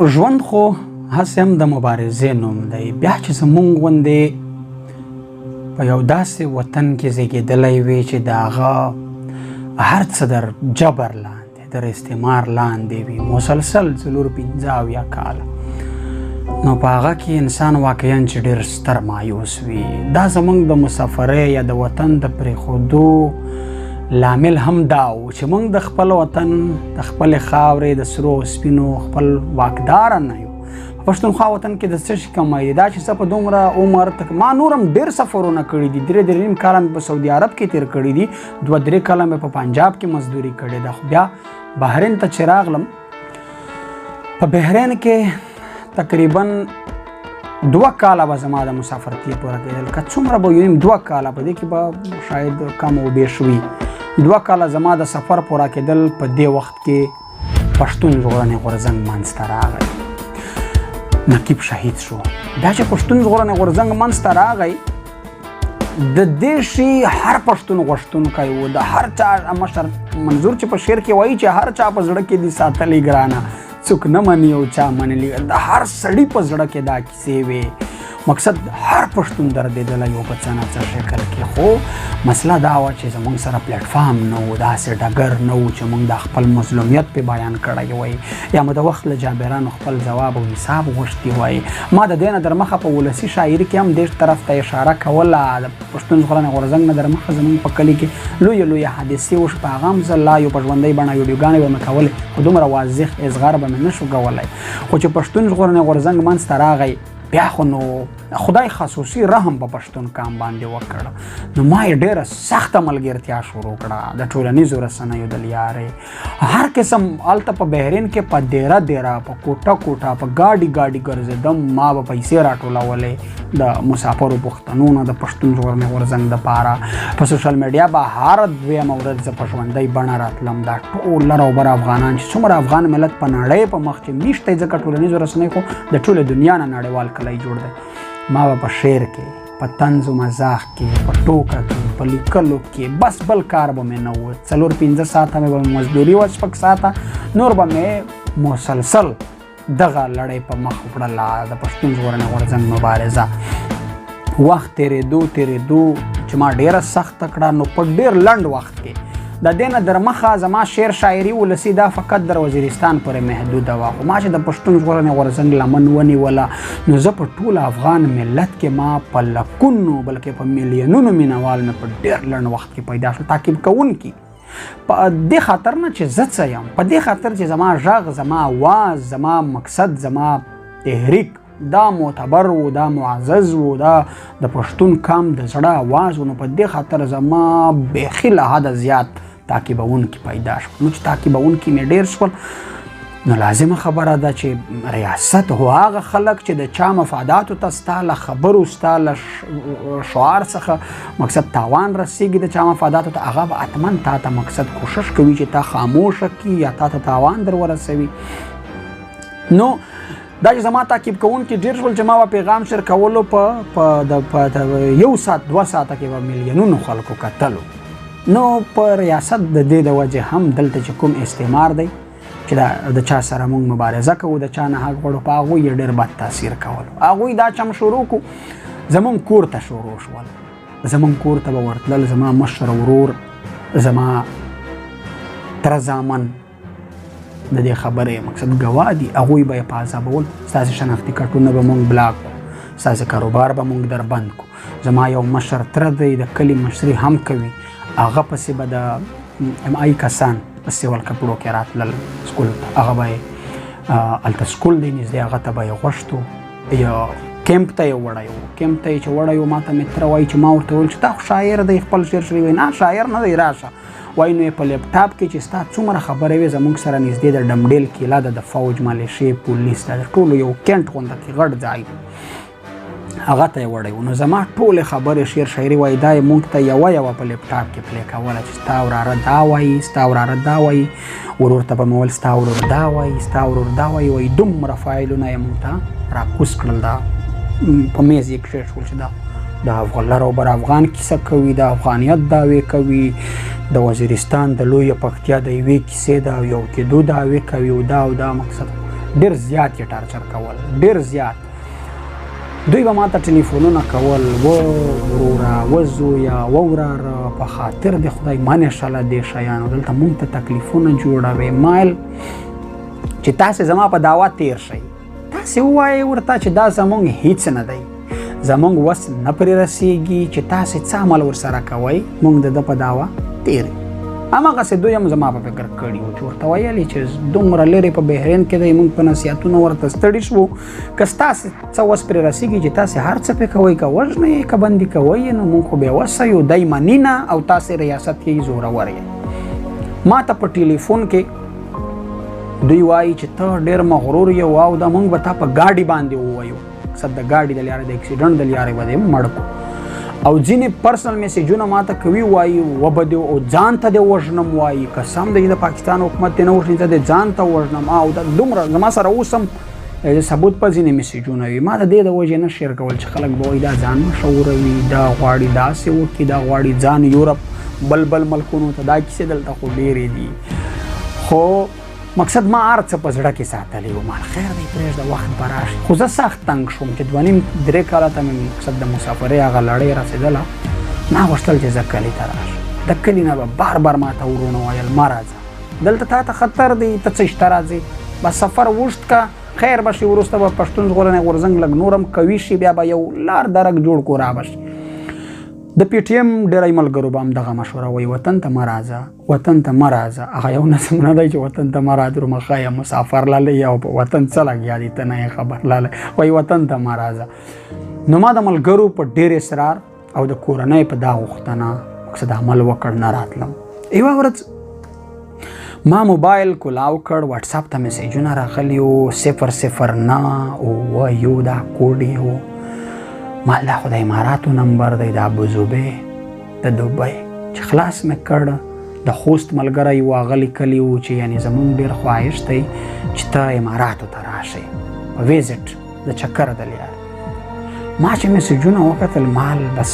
ژوند خو هسې هم د مبارزې نوم دی. بیا چې زمونږ غوندې په یو داسې وطن کې زیږېدلی وي چې د هغه هر څه در جبر لاندې، در استعمار لاندې وي، مسلسل 74 کاله، نو په هغه کې انسان واقعا چې ډېر ستر مایوس وي. دا زمونږ د مسافرۍ یا د وطن د پرېښودو لامل هم دا و چې موږ د خپل وطن، د خپلې خاورې، د سرو او سپینو خپل واکدار نه یو. په پښتونخوا وطن کې د څه شي کمی دی؟ دا چې څه په دومره عمر تک ما نور هم ډېر سفرونه کړي دي. 3-3.5 کاله مې په سعودي عرب کې تېر کړي دي، 2-3 کاله مې په پنجاب کې مزدوري کړې ده. خو بیا بحرین ته چې راغلم، په بحرین کې تقریبا 2 کاله به زما د مسافرتي پوره کېدل، که څومره به یو نیم 2 کاله په دې کې به شاید کم او بیش وي. 2 کاله زما د سفر پوره کېدل. په دې وخت کې پښتون ژغورنې غورځنګ منځته راغی، نقیب شهید شو. دا چې پښتون ژغورنې غورځنګ منځته راغی، د دې شي هر پښتون غوښتونکی و، د هر چا مشر منظور چې په شعر کې وایي چې هر چا په زړه کې دي ساتلې ګرانه، څوک نه مني او چا منلي، د هر سړي په زړه کې دا کیسې وې. مقصد هر پښتون دردېدلی و په څه نه څه شکل کې. خو مسله دا وه چې زمونږ سره پلیټفارم نه و، داسې ډګر نه و چې مونږ د خپل مظلومیت پې بیان کړی وای، یا مو د وخت له جابرانو خپل ځواب او حساب غوښتي وای. ما د دې نه در مخه په ولسي شاعري کې هم دې طرف ته اشاره کوله. د پښتون ژغورنې غورځنګ نه در مخه زمونږ په کلي کې لویې لویې حادثې وشو، په هغه هم زه لا یو په ژوندۍ بڼه ویډیوګانې به مې کولې، خو دومره واضح اظهار به مې نه شو کولی. خو چې پښتون ژغورنې غورځنګ منځته راغی، بیا خو نو خدای خصوصي رحم په پښتون کام باندې وکړ، نو ما یې ډېره سخته ملګرتیا شروع کړه د ټولنیزو رسنیو د لیارې، هر قسم. هلته په بحرین کې په دیره دیره، په کوټه کوټه، په ګاډي ګاډي ګرځېدم. ما به پیسې راټولولې د مسافرو پښتنو نه د پښتون ژغورنې غورځنګ دپاره. په سوشل میډیا به هر دویمه ورځ زه په ژوندۍ بڼه راتلم. دا ټول لر او بر افغانان چې څومره افغان ملت په نړۍ په مخ چې میشت دی، ځکه ټولنیزو رسنیو خو د ټولې دنیا نه نړیوال کلی جوړ دی. ما به په شعر کې، په طنز و مزاح کې، په ټوکه کې، په لیکلو کې، بس بل کار به مې نه و. 4-5 ساعته مې به مزدوري وه، 6 ساعته نور به مې مسلسل دغه لړۍ په مخ وړله، د پښتون ژغورنې غورځنګ مبارزه. وخت تېرېدو تېرېدو چې ما ډېره سخته کړه، نو په ډېر لنډ وخت کې د دې نه در مخه زما شعر شاعري ولسي دا فقط در وزیرستان پورې محدوده وه. خو ما چې د پښتون ژغورنې غورځنګ لمن ونیوله، نو زه په ټول افغان ملت کې ما په لکونو بلکې په میلیونونو مینوال مې په ډېر لنډ وخت کې پیدا شول، تعقیب کوونکي. په دې خاطر نه چې زه څه یم، په دې خاطر چې زما غږ، زما اواز، زما مقصد، زما تحریک دا معتبر و، دا معزز و، دا د پښتون کام د زړه اواز و. نو په دې خاطر زما بیخي له حده زیات تعقیبوونکي پیدا شول. نو چې تعقیبوونکي مې ډېر شول، نو لازمه خبره ده چې ریاست هو هغه خلک چې د چا مفاداتو ته ستا له خبرو، ستا له شعار څخه مقصد تاوان رسیږي، د چا مفاداتو ته، هغه به حتما تا ته مقصد کوشش کوي چې تا خاموشه کړي یا تا ته تاوان در ورسوي. نو دا چې زما تعقیب کوونکي ډېر شول، چې ما به پیغام شیر کولو په 1 ساعت 2 ساعته کې به میلیونونو خلکو کتلو. نو په ریاست د دې د وجې هم دلته چې کوم استعمار دی چې د چا سره موږ مبارزه کوو، د چا نه حق غواړو، په هغوی یې ډېر بد تاثیر کولو. هغوی دا چم شروع کو، زمونږ کور ته شروع شول. زمونږ کور ته به ورتلل، زما مشر ورور، زما تره زامن د دې خبرې مقصد ګواه دي. هغوی به یې په عذابول، ستاسې شناختي کارتونه به موږ بلاک کړو، ستاسې کاروبار به موږ در بند کړو. زما یو مشر تره دی، د کلي مشري هم کوي، هغه پسې به د ام آی کسان په سیول کپړو کې راتلل سکول ته، هغه به یې هلته سکول دی نږدې، هغه ته به یې غوښتو، یو کیمپ ته یې وړی و. کیمپ ته یې چې وړی و، ما ته مې تره وایي چې ما ورته وویل چې تا خو شاعر دی، خپل شعر شوی. وایي نه شاعر نه دی، راشه. وایي نو یې په لپټاپ کې چې ستا څومره خبرې وې، زموږ سره نږدې د ډمډیل کیله ده، د فوج ملیشې پولیس ده، د ټولو یو کینټ غونډه کې غټ ځای، هغه ته یې وړی و. نو زما ټولې خبرې شعر شاعري وایي دا یې موږ ته یوه یوه په لپټاپ کې پلې کوله چې ستا وراره دا وایي، ستا وراره دا وایي، ورور ته به مې ویل ستا ورور دا وایي، ستا ورور دا وایي. وایي دومره فایلونه یې موږ ته راکوز کړل، دا په میز یې کښېښول چې دا د افغان لر او بر افغان کیسه کوي، د افغانیت دعوې کوي، د وزیرستان د لویې پکتیا د یوې کیسې د یو کېدو دعوې کوي، او دا او دا مقصد ډېر زیات یې ټارچر کول، ډېر زیات. دوی به ماته ټلیفونونه کول، و وروره، و زویه، و وراره، په خاطر د خدای منې شه له دې شیانو، دلته مونږ ته تکلیفونه جوړوې. مایل چې تاسې زما په دعوه تیر شئ، تاسې ووایئ ورته چې دا زمونږ هیڅ نه دی، زمونږ وس نه پرې رسیږي، چې تاسې څه عمل ورسره کوئ، مونږ د ده په دعوه تیر. هماغسې دوی هم زما په فکر کړي وو چې ورته ویل یې چې دومره لرې په بحرین کې دی، موږ په نصیحتونو ورته ستړي شوو، که ستاسې څه وس پرې رسېږي چې تاسې هر څه پرې کوئ، که وژنئ یې که بندي کوئ یې، نو موږ خو بې وسه یو، دی مني نه او تاسې ریاست کې زورور یې. ما ته په ټلیفون کې دوی وایي چې ته ډېر مغرور یې او دا موږ به تا په ګاډي باندې ووایو، مقصد د ګاډي د لارې، د اکسیډنټ د لارې به دې مړ کړو. او ځینې پرسنل میسجونه ماته کوي، وایي وبه دې او ځان ته دې وژنم، وایي قسم دی د پاکستان حکومت دې نه وژني، ته دې ځان ته وژنم. او دا دومره زما سره اوس هم ثبوت په ځینې میسجونه وي. ما د دې د وجې نه شیر کول چې خلک به وایي دا ځان مشهوروي، دا غواړي داسې وکړي، دا غواړي ځان یورپ بل بل ملکونو ته، دا کیسې دلته خو ډېرې دي. خو مقصد ما هر څه په زړه کې ساتلی و، مال خیر دی پرېږده وخت به راشي. خو زه سخت تنګ شوم چې 2.5-3 کاله ته مې مقصد د مسافرۍ هغه لړۍ رسېدله، ما غوښتل چې زه کلي ته راشم. د کلي نه به بار بار ما ته وروڼه ویل مه راځه، دلته تا ته خطر دی، ته څه شته راځې، بس سفر اوږد که خیر به شي، وروسته به پښتون ژغورنې غورځنګ لږ نور هم قوي شي، بیا به یو لار درک جوړ کړو را به شي. د پي ټي ایم ډېری ملګرو به هم دغه مشوره وایي، وطن ته مه راځه، وطن ته مه راځه. هغه یو نظم نه دی چې وطن ته مه راځه مخه یا مسافر لالی او په وطن څه لګیا دي ته نه یې خبر لالی، وایي وطن ته مه راځه. نو ما د ملګرو په ډېر اصرار او د کورنۍ په دا غوښتنه مقصد عمل وکړ، نه راتلم. یوه ورځ ما موبایل کولاو کړ، واتساپ ته میسجونه راغلي وو، 009 7 دا کوډ یې و. ما دا خو د اماراتو نمبر دی، د ابوظبي د دوبۍ. چې خلاص مې کړ، د خوست ملګری و، هغه لیکلي و چې یعنې زمونږ ډېر خواهش دی چې ته اماراتو ته راشې په ویزټ د چکر د لارې. ما چې میسجونه وکتل، مال بس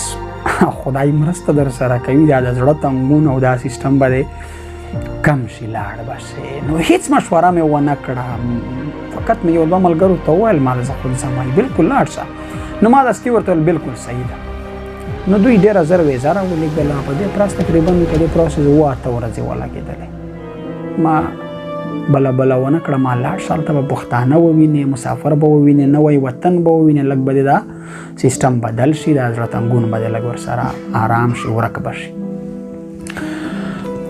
خدای مرسته در سره کوي، دا د زړه تنګون او دا سیستم به دی کم شي، لاړ به شي. نو هیڅ مشوره مې ونه کړه، فقط مې یو دوه ملګرو ته وویل مال زه خو ځم، بالکل لاړ شه. نو ما دستي ورته وویل بالکل صحیح ده. نو دوی ډېره زر ویزه راولېږله، په دې پرس تقریبا په دې پروسس 7-8 ورځې ولګېدلې. ما بله بله ونه کړه، ما لاړ شه، هلته به پښتانه ووینې، مسافر به ووینې، نوی وطن به ووینې، لږ به دې دا سیستم بدل شي، دا زړه تنګون به دې لږ ورسره آرام شي، ورک به شي.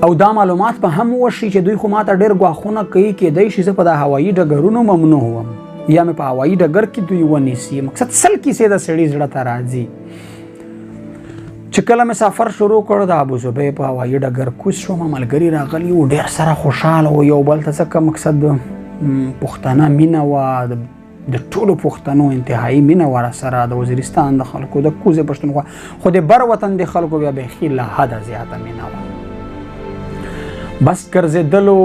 او دا معلومات به هم وشي چې دوی خو ماته ډېر ګواښونه کوي، کېدای شي زه په دا هوایي ډګرونو ممنوع وم یا مې په هوایي ډګر کې دوی ونیسي. مقصد 100 کیسې د سړي زړه ته راځي. چې کله مې سفر شروع کړ، د ابوظبۍ په هوایي ډګر کوز شوم، ملګري راغلي وو، ډېر سره خوشحاله وو یو بل ته، ځکه مقصد پښتانه مینه وه، د ټولو پښتنو انتهایی مینه وه راسره، د وزیرستان د خلکو، د کوزې پښتونخوا، خو د بر وطن د خلکو بیا بیخي له حده زیاته مینه وه. بس ګرځېدلو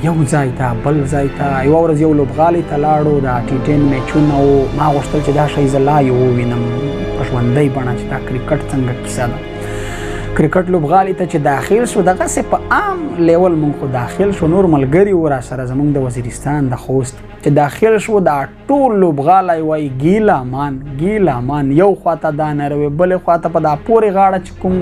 یو ځای ته بل ځای ته. یوه ورځ یو لوبغالي ته لاړو، د ټي 10 میچونه وو. ما غوښتل چې دا شی زه لا یې ووینم په ژوندۍ بڼه چې دا کرکټ څنګه کیسه ده. کرکټ لوبغالي ته چې داخل شو، دغسې په عام لیول مونږ خو داخل شو، نور ملګري وو راسره زمونږ د وزیرستان د خوست. چې داخل شو، دا ټول لوبغالی وایي ګیله مان ګیله مان، یو خواته دا نروي، بلې خواته په دا پورې غاړه چې کوم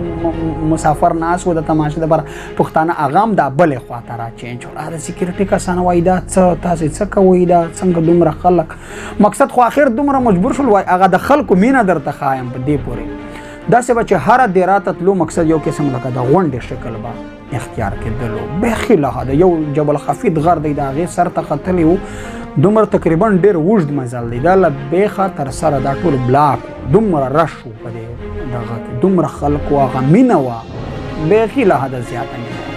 مسافر ناست و د تماشې دپاره پښتانه، هغه هم دا بلې خواته را چینج شول. د سکیورټي کسان وایي دا څه تاسې څه کوئ، دا څنګه دومره خلک، مقصد خو اخر دومره مجبور شول. وایي هغه د خلکو مینه درته ښایم په دې پورې، داسې به چې هره دیره ته تلو، مقصد یو قسم لکه د غونډې شکل به اختیار کېدلو، بیخي له حده. یو جبل خفید غر دی، د هغې سر ته ختلی و، دومره تقریبا ډېر اوږد مزل دی، دا له بیخه تر سره دا ټول بلاک و، دومره رش و په دې دغه کې، دومره خلکو هغه مینه وه، بیخي له حده زیاته مینه وه.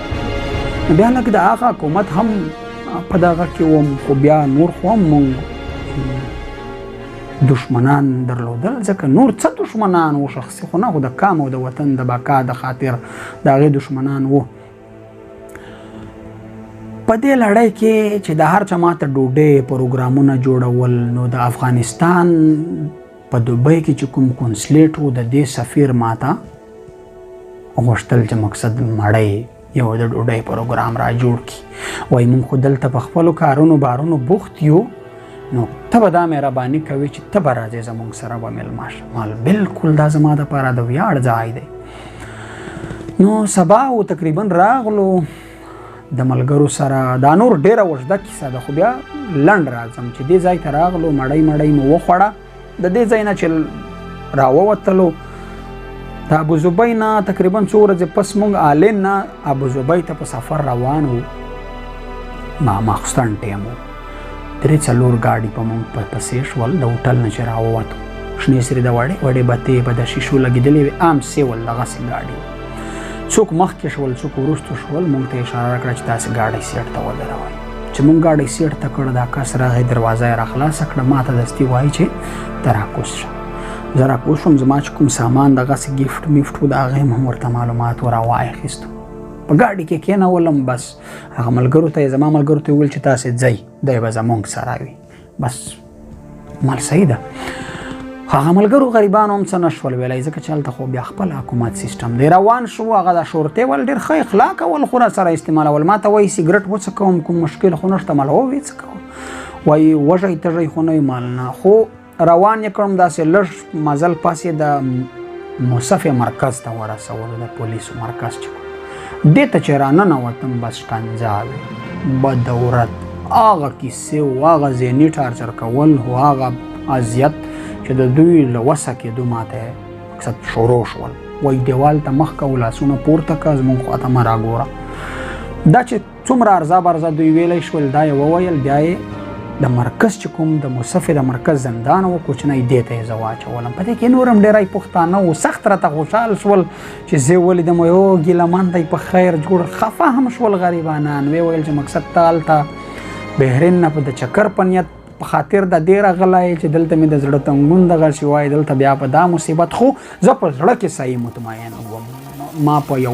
بیا لږ د هغه حکومت هم په دغه کې وم، خو بیا نور خو هم مونږ دشمنان درلودل، ځکه نور څه دشمنان وو، شخصي خو نه، خو د کام او د وطن د بقا د خاطر د هغې دشمنان وو. په دې لړۍ کې چې د هر چا ماته ډوډۍ پروګرامونه جوړول، نو د افغانستان په دوبۍ کې چې کوم کنسلیټ و، د دې سفیر ماته غوښتل چې مقصد مړۍ یو د ډوډۍ پروګرام را جوړ کړي. وایي مونږ خو دلته په خپلو کارونو بارونو بوخت یو، نو ته به دا مهرباني کوې چې ته به راځې زمونږ سره به مېلمه شه. مال بالکل دا زما دپاره د ویاړ ځای دی. نو سبا و تقریبا راغلو د ملګرو سره. دا نور ډېره اوږده کیسه ده، خو بیا لنډ راځم چې دې ځای ته راغلو، مړۍ مړۍ مو وخوړه. د دې ځای نه چې راووتلو د ابوظبۍ نه تقریبا څو ورځې پس مونږ آلین نه ابوظبۍ ته په سفر روان وو. ما ماخستن ټایم و، 3-4 ګاډي په مونږ پسې شول. د هوټل نه چې راووتو شنې سرې د وړې وړې بتې به د شیشو لګېدلې وې، عام سیول دغسې ګاډي وو. څوک مخکې شول څوک وروسته شول. مونږ ته اشاره راکړه چې تاسې ګاډی سیټ ته ودروئ. چې مونږ ګاډی سیټ ته کړ، دا کس راغی دروازه یې راخلاصه کړه، ما ته دستي وایي چې ته راکوز شه. زه راکوز شوم، زما چې کوم سامان دغسې ګفټ میفټ و د هغې هم ورته معلومات و راواخیستو. په ګاډي کې کېنولم، بس هغه ملګرو ته یې زما ملګرو ته یې وویل چې تاسې ځئ، دی به زمونږ سره وي. بس مال صحیح ده. هغه ملګرو غریبانو هم څه نه شول ویلی، ځکه چې هلته خو بیا خپل حکومت سیستم دی. روان شو. هغه د شورتې ول ډېر ښه اخلاق ول، خو راسره استعمالول. ما ته وایي سیګرټ وڅکوم کوم مشکل خو نشته. مال هو ویې څکوه. وایي وږی تږی خو نه مال نه. خو روان یې کړم، داسې لږ مزل پس یې د مصفې مرکز ته ورسولو، د پولیسو مرکز چې کوم دې ته چې راننوتم بس شکنجه وې، بدورت، هغه کیسې و، هغه ذهني ټارچر کول و، هغه اذیت چې د دوی له وسه کېدو ماته مقصد شروع شول. وایي دیوال ته مخ کوه، لاسونه پورته کړه، زموږ خواته مه راګوره. دا چې څومره ارزا برزا دوی ویلی شول دا یې وویل. بیا یې د مرکز چې کوم د مصفې د مرکز زندان و کوچنی، دې ته یې زه واچولم. په دې کې نور هم ډېری پښتانه وو، سخت راته خوشحال شول چې زه ولیدم. وایي او ګیله من دی په خیر جوړ. خفه هم شول غریبانان. ویې ویل چې مقصد ته هلته بحرین نه په د چکر په نیت په خاطر د دې راغلی چې دلته مې د زړه تنګون دغسې وای، دلته بیا په دا مصیبت. خو زه په زړه کې صحیح مطمئن وم. ما په یو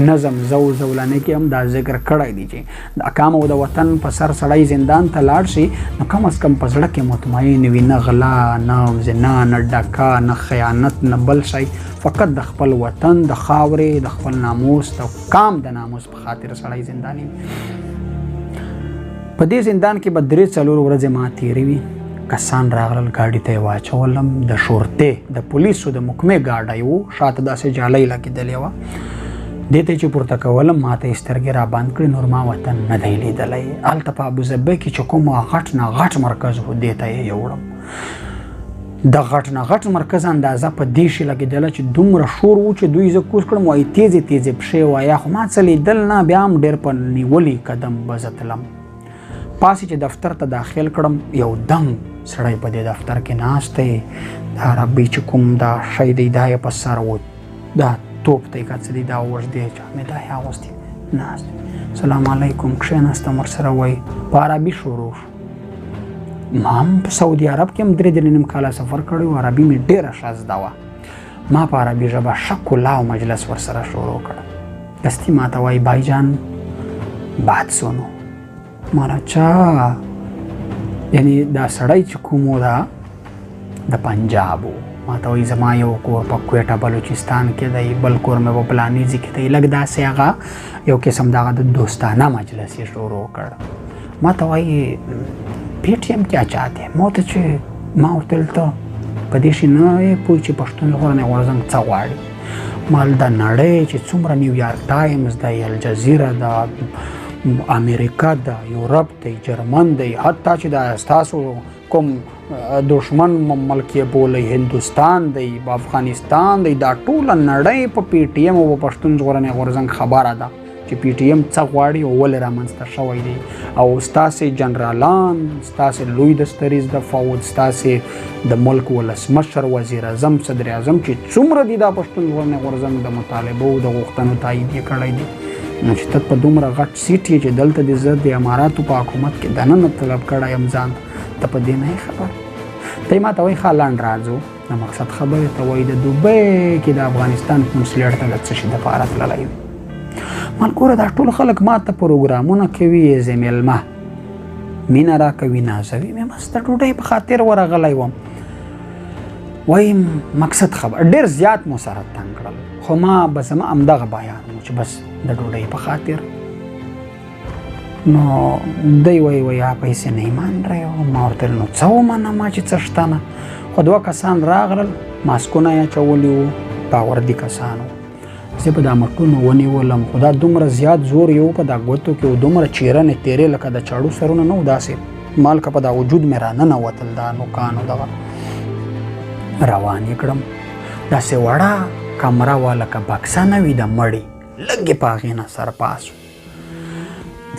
نظم زو زولانه کې هم دا ذکر کړی دی چې د اکام او د وطن په سر سړی زندان ته لاړ شي نو کم از کم په زړه کې مطمئن وي، نه غلا، نه زنا، نه ډکه، نه خیانت، نه بل شی، فقط د خپل وطن د خاورې، د خپل ناموس، د کام د ناموس په خاطر سړی زنداني وي. په دې زندان کې به 3-4 ورځې ما تېرې وي. کسان راغلل، ګاډي ته یې واچولم. د شورتې د پولیسو د مکمې ګاډی و، شاته داسې جالۍ لګېدلې وه. دې ته چې پورته کولم ما ته یې سترګې را بند کړې، نور ما وطن نه دی لیدلی. هلته په ابوظبۍ کې چې کوم غټ نه غټ مرکز و دې ته یې یوړم. د غټ نه غټ مرکز اندازه په دې شي لګېدله چې دومره شور و چې دوی زه کوز کړم، وایي تیزې تیزې پښې وایه، خو ما څه لیدل نه. بیا هم ډېر په نیولي قدم به زه تلم. پاسې چې دفتر ته داخل کړم، یو دنګ سړی په دې دفتر کې ناست دی. دا ربي چې کوم دا شی دی دا یې په سر و، دا توپ دی که څه دی، دا اوږدې جامې دا یې اغوستې، ناست دی. سلام علیکم، کښېناستم ورسره. وایي په عربي شروع شو. ما هم په سعودي عرب کې هم 3-3.5 کاله سفر کړی و، عربي مې ډېره ښه زده وه. ما په عربي ژبه ښه کلا او مجلس ورسره شروع کړ. دستي ما ته وایي بای جان باد سونو. مالا چا یعنی دا سړی چې کوم و دا د پنجاب و. ما ته وایي زما یو کور په کویټه بلوچستان کې دی، بل کور مې په پلاني ځای کې دی. لږ داسې هغه یو قسم دغه د دوستانه مجلس یې شروع کړ. ما ته وایي پی ټي ایم کیا چاته؟ ما ورته چې ما ورته ویل ته په دې شي نه یې پوه چې پښتون ژغورنې غورځنګ څه غواړي. مال د نړۍ چې څومره نیویارک ټایمز دی، الجزیره ده، امریکا ده، یورپ دی، جرمن دی، حتی چې دا ستاسو کوم دشمن ملک یې بولئ، هندوستان دی، افغانستان دی، دا ټوله نړۍ په پی ټي ایم او په پښتون ژغورنې غورځنګ خبره ده چې پی ټي ایم څه غواړي او ولې رامنځته شوی دی. او ستاسې جنرالان، ستاسې لوی دستریز د فوج، ستاسې د ملک ولسمشر، وزیر اعظم، صدر اعظم چې څومره دي دا پښتون ژغورنې غورځنګ د مطالبو د غوښتنو تایید یې کړی دی. نو چې ته په دومره غټ سیټ یې چې دلته دې زه د اماراتو په حکومت کې دننه طلب کړی یم ځان ته، په دې نه یې خبر. ته یې ما ته وایي ښه لنډ راځو د مقصد خبرې ته. وایي د دوبۍ کې د افغانستان کونسلیټ ته د څه شي دپاره تللی وي. مال ګوره دا ټول خلک ما ته پروګرامونه کوي، زه مېلمه مینه راکوي، نازوي مې، بس د ډوډۍ په خاطر ورغلی وم. وایم مقصد خبر ډېر زیات مو سره تنګ کړل، خو ما به زما همدغه بیان و چې بس د ډوډۍ په خاطر. نو دی وایي وایي پیسې نه ایمان رہے ہو. ما ورته ویل نو څه ومنه ما چې څه شته نه. خو دوه کسان راغلل، ماسکونه یې اچولي وو، باوردي کسان وو. زه په دا مټونو ونیولم، خو دا دومره زیات زور یې و په دا ګوتو کې و، دومره چیرنې تېرې لکه د چاړو سرونه نه و، داسې مالکه په دا وجود مې راننوتل، دا نوکانو دغه روان یې کړم. داسې وړه کمره وه لکه بکسه نه وي د مړي، لږ یې په هغې نه سر پاس و.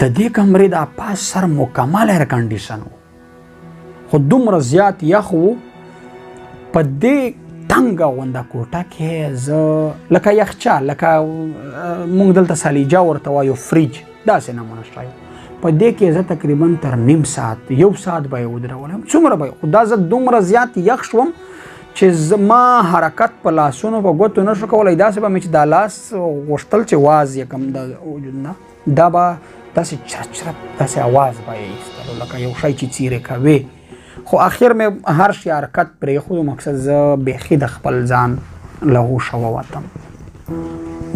د دې کمرې دا پاس سر مکمل ایر کنډیشن و، خو دومره زیات یخ و. په دې تنګه غونده کوټه کې زه لکه یخچال، لکه موږ دلته سلیجه ورته وایو، فریج، داسې نمونه شی. په دې کې زه تقریبا تر نیم ساعت یو ساعت به یې ودرولم، څومره به یې، خو دا زه دومره زیات یخ شوم چې زما حرکت په لاسونو په ګوتو نه شو کولی. داسې به مې چې دا لاس غوښتل چې واز یې کړم د وجود نه، دا به داسې چرپ چرپ داسې اواز به یې ایستلو لکه یو شی چې څیرې کوې. خو اخر مې هر شي حرکت پرېښود، مقصد زه بیخي د خپل ځان له هوښه ووتم.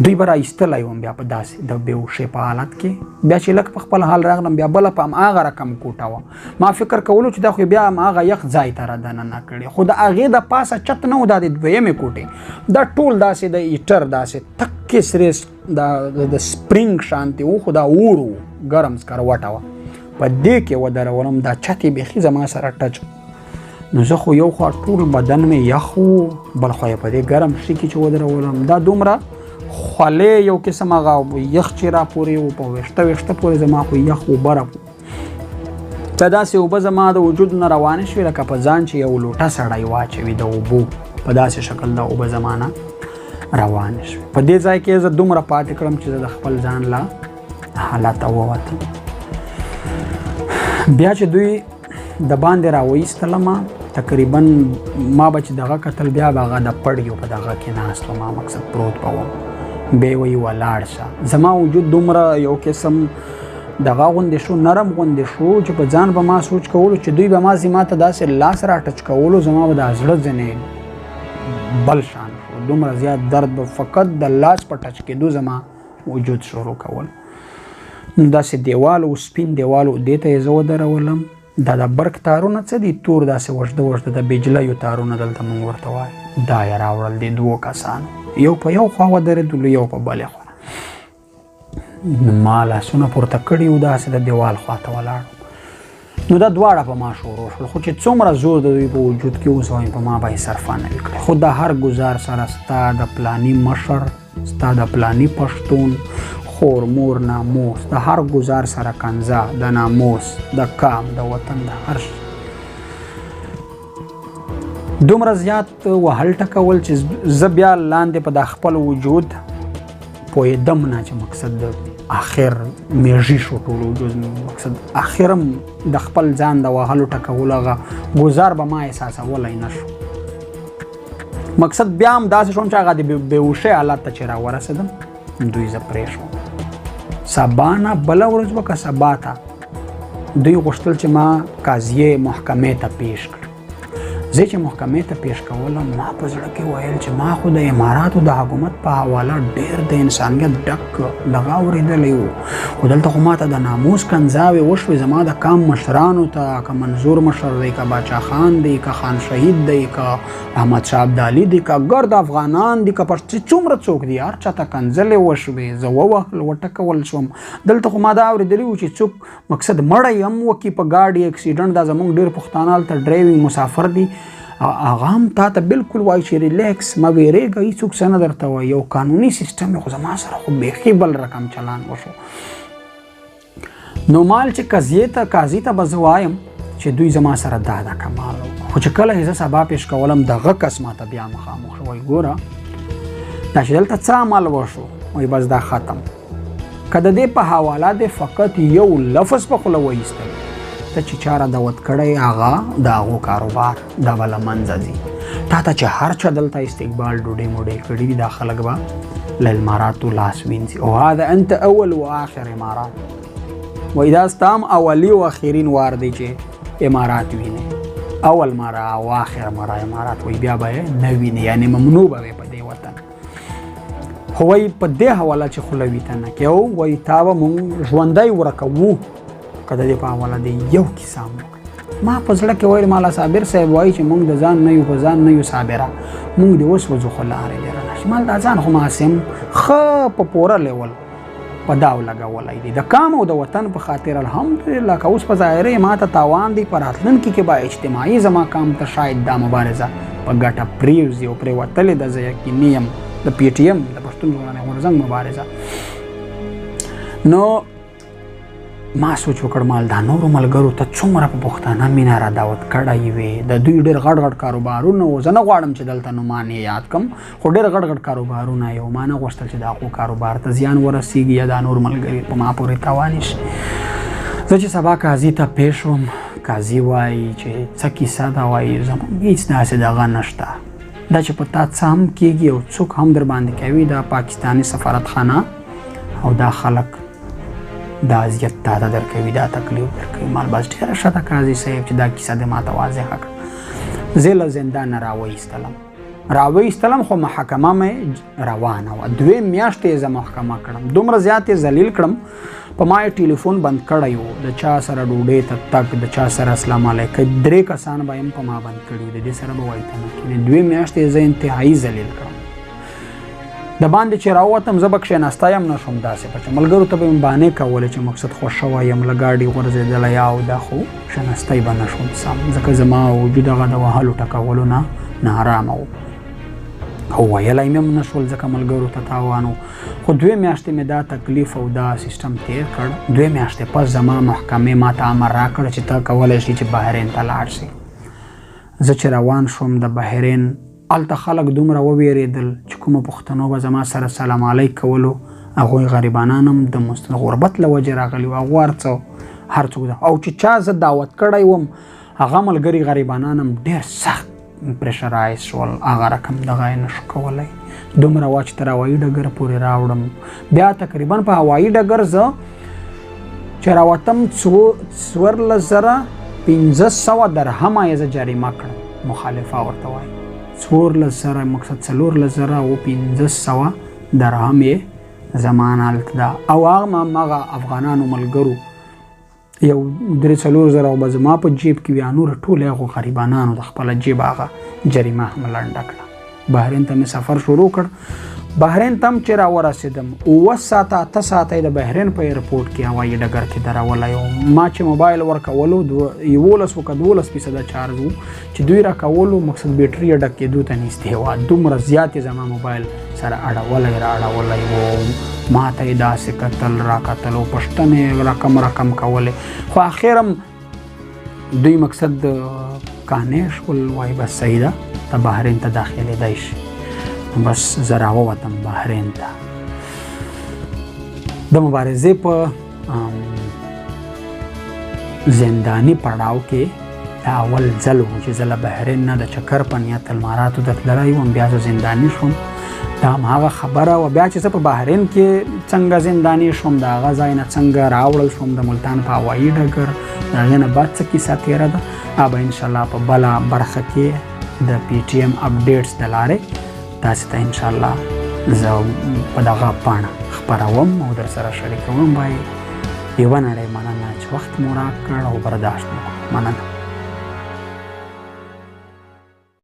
دوی به را ایستلی وم بیا په داسې د بېهوښۍ په حالت کې. بیا چې لږ په خپل حال راغلم، بیا بله په هماغه رقم کوټه وه. ما فکر کولو چې دا خو بیا هماغه یخ ځای ته را دننه کړې، خو د هغې د پاسه چت نه و، دا د دویمې کوټې دا ټول داسې د هیټر داسې تکې سرې د سپرینګ شانتې و، خو دا اور و، ګرم سکروټه وه. په دې کې ودرولم، دا چت یې بیخي زما سره ټچ. نو زه خو یو خوا ټول بدن مې یخ و، بل خوا یې په دې ګرم شي کې چې ودرولم، دا دومره خولې یو قسم هغه یخ چې را پورې و، په ویښته ویښته پورې زما خو یخ اوبه را ته داسې اوبه زما د وجود نه روانې شوې لکه په ځان چې یو لوټه سړی واچوي د اوبو، په داسې شکل دا اوبه زما نه روانې شوې. په دې ځای کې زه دومره پاتې کړم چې زه د خپل ځان له حالته ووتم. بیا چې دوی د باندې راوایستلم، تقریبا ما به چې دغه کتل، بیا به هغه د پړیو په دغه کې ناست وم، مقصد پروت به وم. بیا یې وایي ولاړ شه. زما وجود دومره یو قسم دغه غوندې شو، نرم غوندې شو چې په ځان به ما سوچ کولو چې دوی به ما زما ته داسې لاس را ټچ کولو، زما به دا زړه ځنې بل شان شو. دومره زیات درد به فقط د لاس په ټچ کېدو زما وجود شروع کول. نو داسې دیوال و، سپین دیوال و، دې ته یې زه ودرولم. دا د برق تارونه څه دي، تور داسې وژده وژده د بجلیو تارونه دلته موږ ورته وایو، دا یې راوړل دې دوو کسانو، یو په یو خوا ودرېدلو، یو په بلې خوا. ما لاسونه پورته کړي وو، داسې د دیوال خوا ته ولاړ. نو دا دواړه په ما شروع شول، خو چې څومره زور د دوی په وجود کې اوس وایم په ما به یې صرفه نه وي کړې. خو د هر ګزار سره ستا د پلاني مشر، ستا د پلاني پښتون خور مور ناموس، د هر ګزار سره کنځه د ناموس، د کام، د وطن، د هر شي دومره زیات وهل ټکول چې زه بیا لاندې په دا خپل وجود پوهېدم نه چې مقصد د آخر میږي شو ټول وجود، مقصد آخرم د خپل ځان د وهلو ټکولو هغه ګزار به ما احساسولی نه شو. مقصد بیا هم داسې شوم چې هغه د بېهوښۍ حالت ته چې راورسېدم، دوی زه پرېښوم. سبا نه بله ورځ وه که سبا ته دوی غوښتل چې ما قاضیې محکمې ته پیش کړي. زه چې محکمې ته پیش کولم، ما په زړه کې ویل چې ما خو د اماراتو د حکومت په حواله ډېر د انسانیت ډک دغه اورېدلی و، خو دلته خو ما ته د ناموس کنځاوې وشوې. زما د کام مشرانو ته، که منظور مشر دی، که باچا خان دی، که خان شهید دی، که احمد شاه ابدالي دی، که ګرد افغانان دي، که پښتون څومره څوک دي، هر چا ته کنځلې وشوې، زه ووهل وټکول شوم. دلته خو ما دا اورېدلي وو چې څوک مقصد مړی هم وکړي په ګاډي اکسیډنټ، دا زموږ ډېر پښتانه هلته ډرایوینګ مسافر دي، هغه هم تا ته بالکل وایي چې ریلیکس، مه وېرېږه، هېڅوک څه نه درته وایي. یو قانوني سیستم خو زما سره خو بیخي بل رقم چلان وشو. نو مال چې قضیې ته قاضي ته به زه وایم چې دوی زما سره دا دا کمال وکړو، خو چې کله یې زه سبا پیش کولم، دغه کس ما ته بیا مخامخ شو، وایي ګوره دا چې دلته څه عمل وشو، وایي بس دا ختم، که د دې په حواله دې فقط یو لفظ په خوله وایستل، ته چې چا را دعوت کړی هغه د هغو کاروبار دا به له منځه ځي. تا ته چې هر چا دلته استقبال ډوډۍ موډۍ کړي دي، دا خلک به له اماراتو لاس وینځي، او هذا انت اول و آخر امارات، وایي دا ستا هم اولي او اخرین وار دی چې امارات وینې. اول مره او آخر مره امارات وایي بیا به یې نه ویني، یعنې ممنوع به وي په دې وطن. خو وایي په دې حواله چې خوله ویته نه کوي، او وایي تا به مونږ ژوندی ورکوو که د دې په حواله دې یو کیسه هم وکړه. ما په زړه کې ویل مالا صابر صاحب وایي چې مونږ د ځان نه یو، په ځان نه یو صابره، مونږ دې وسوځو خو لارې دې رانه شي. مال دا ځان خو ما هسې هم ښه په پوره لیول په داو لګولی دی د کام او د وطن په خاطر. الحمدلله که اوس په ظاهرې ما ته تاوان دی، په راتلونکي کې به اجتماعي زما کام ته شاید دا مبارزه په ګټه پرېوځي او پرېوتلې ده. زه یقیني یم د پي ټي ایم د پښتون ژغورنې غورځنګ مبارزه. نو ما سوچ وکړ مال دا نورو ملګرو ته څومره په پښتانه مینه را دعوت کړی وي، د دوی ډېر غټ غټ کاروبارونه وو. زه نه غواړم چې دلته نومان یې یاد کړم، خو ډېر غټ غټ کاروبارونه یې وو. ما نه غوښتل چې د هغو کاروبار ته زیان ورسېږي یا دا نور ملګري په ما پورې تاواني شي. زه چې سبا قاضي ته پېښ شوم، قاضي وایي چې څه کیسه ده؟ وایي زموږ هېڅ داسې دغه نشته، دا چې په تا څه هم کېږي او څوک هم در باندې کوي، دا پاکستاني سفارتخانه او دا خلک دا اذیت تا ته درکوي، دا تکلیف درکوي. مال بس ډېره ښه ده قاضي صاحب چې دا کیسه دې ماته واضحه کړه. زه له زندانه راویستلم، خو محاکمه مې روانه وه. 2 میاشتې یې زه محکمه کړم، دومره زیات یې ذلیل کړم، په ما یې ټلیفون بند کړی و، د چا سره ډوډۍ ته تګ، د چا سره اسلام علیکم، 3 کسان به یې هم په ما بند کړي وو، د دې سره به وایي ته نه کښېنې. 2 میاشتې یې زه انتهایي ذلیل کړم. د باندې چې راووتم زه به کښېناستی هم نه شوم، داسې په چې ملګرو ته به مې بانې کولې چې مقصد خوښ شوی یم، له ګاډي غورځېدلی او دا، خو کښېناستی به نه شوم سم، ځکه زما وجود هغه د وهلو ټکولو نه ناارامه و او ویلی مې هم نه شول ځکه ملګرو ته تاوان و. خو 2 میاشتې مې دا تکلیف او دا سیستم تیر کړ. 2 میاشتې پس زما محکمې ما ته امر راکړ چې ته کولی شي چې بحرین ته لاړ شې. زه چې روان شوم د بحرین، هلته خلک دومره وویرېدل چې کومو پښتنو به زما سره سلام علیک کولو، هغوی غریبانان هم د غربت له وجې راغلي وو، هغو هر څوک او چې چا زه دعوت کړی وم هغه ملګري غریبانان هم ډېر سخت پریشرایز شول، هغه رقم دغه یې نه شو کولی. دومره وه چې تر هوایي ډګر پورې راوړم. بیا تقریبا په هوایي ډګر زه چې راوتم 14,500 درهمه یې زه جریمه کړم، مخالفه ورته وایي. 14,000 مقصد 14,500 درهم یې زمان هلته ده. او هغه هماغه افغانانو ملګرو یو 3-4 زره به زما په جیب کې وي، نور ټول هغو غریبانانو د خپله جیب هغه جریمه هم لنډه کړه. بحرین ته مې سفر شروع کړ. بحرین ته هم چې راورسېدم 7 ساعته 8 ساعته یې د بحرین په ایرپورټ کې هوایي ډګر کې درولی وم. ما چې موبایل ورکولو 11 و که 12% چارج و چې دوی راکولو، مقصد بیټري یې ډک کېدو ته نږدې وه، دومره زیات یې زما موبایل سره اړولی را اړولی و. ما ته یې داسې کتل را کتل او پوښتنې یې رقم رقم کولې، خو اخر هم دوی مقصد قانع شول، وایي بس صحیح ده ته بحرین ته داخلېدای شي. بس زه راووتم بحرین ته. د مبارزې په زنداني پړاو کې دا اول ځل و چې زه له بحرین نه د چکر په نیت الماراتو ته تللی وم، بیا زه زنداني شوم. دا هم هغه خبره وه. بیا چې زه په بحرین کې څنګه زنداني شوم، د هغه ځای نه څنګه راوړل شوم د ملتان په هوایي ډګر، د هغې نه بعد څه کیسه تېره ده، هغه به انشاءالله په بله برخه کې د پي ټي ایم اپډیټس د لارې تاسې ته انشاءالله زه په دغه پاڼه خپروم او در سره شریکوم. به یوه نړۍ مننه چې وخت مو راکړ او برداشت مو وکړ. مننه.